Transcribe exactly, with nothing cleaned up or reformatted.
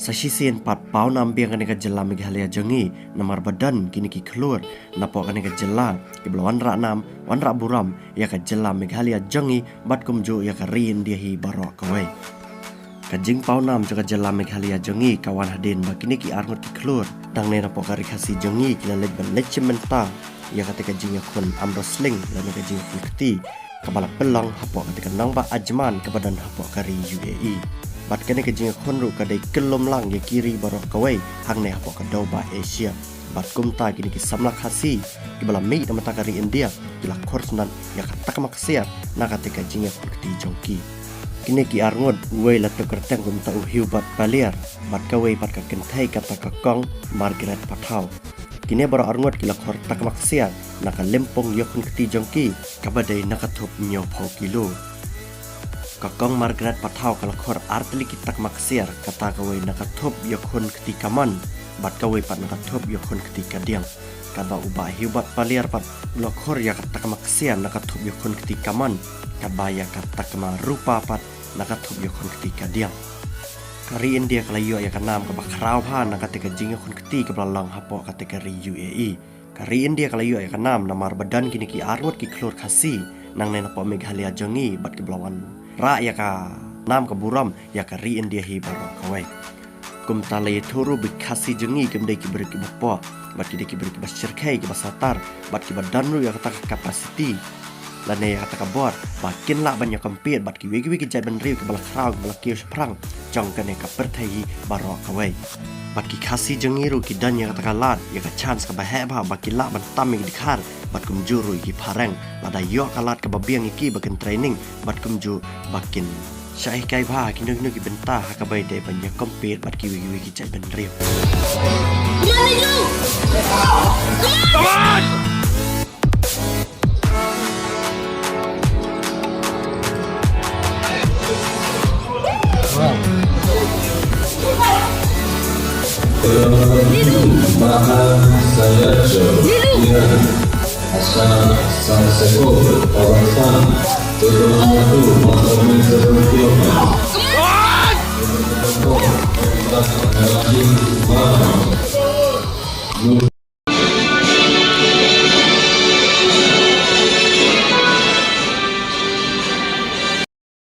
Sa shisien pat pawnam biang kane ka jylla Meghalaya jong ngi, namar ba don kine ki khlur napoh kane ka jylla kiba la wanrah nam, wanrah burom ïa ka jylla Meghalaya jong ngi bad kumjuh ïa ka ri India hi baroh kawei. Ka jingpawnam jong ka jylla Meghalaya jong ngi ka wan hadien ba kine ki arngut ki khlur, dang ne napoh ka ri Khasi jong ngi, ki la leit ban leit shim bynta ïa kata ka jingïakhun arm wrestling lane ka jingïakhun kti kaba la pynlong hapoh kata ka nongbah Ajman kaba don hapoh ka ri U A E. Bad kane ka jingïakhun ruh ka dei kyllum lang ïa ki ri baroh kawei hangne hapoh ka dewbah Asia. Bad kumta kine ki samla Khasi kiba la mih na bynta ka ri India ki la khur snat ïa ka takma ksiar na kata ka jingïakhun kti jong ki. Kine ki arngut, uwei la tip kyrteng kum uta u Hubert Paliar, bad kawei pat ka kynthei kata ka Kong Margaret Pathaw. Kine baroh arngut ki la khur takma ksiar na ka lympung ïakhun kti jong ki kaba dei na ka thup hynñiewphew kilo. Ka Kong Margaret Pathaw ka la khur artylli ki takma ksiar, kata kawei na ka thup ïakhun kti kamon bad kawei pat na ka thup ïakhun kti kadiang. Katba u Bah Hubert Paliar pat u la khur ïa ka takma ksiar na ka thup ïakhun kti kamon, katba ïa ka takma rupa pat na ka thup ïakhun kti kadiang. Ka ri India ka la ïoh ïa ka nam kaba khraw bha na kata ka jingïakhun kti kaba la long hapoh kata ka ri U A E. Ka ri India ka la ïoh ïa ka nam namar ba don kine ki arngut ki khlur Khasi nangne napoh Meghalaya jong ngi bad kiba la wanrah ïa ka nam ka burom ïa ka ri India hi baroh kawei. Kumta la ïathuh ruh ba ki Khasi jong ngi kim dei ki briew kiba poh, bad ki dei ki briew kiba shyrkhei, kiba satar, bad kiba don ruh ïa kata ka capacity lane ïa kata ka bor ba kin lah ban ïa compete bad kiwei kiwei ki jaitbynriew kiba la khraw, kiba la kiew shaphrang jong kane ka pyrthei hi baroh kawei. Bad ki Khasi jong ngi ruh ki don ïa kata ka lad, ïa ka chance kaba heh bha ba kin lah ban tam ïa ki dkhar bad kumjuh ruh ïa ki phareng, lada ïoh ka lad kaba biang ïa ki ba kin training bad kumjuh ba kin shah hikai bha ha kino kino ki bynta ha kaba ïadei ban ïa compete bad kiwei kiwei ki jaitbynriew. Come on, Andrew! Come on! Lidu! Maha Sayajo. Lidu! Hasan Sanseko, Kawasan, Teguh Madu, Madu Madu.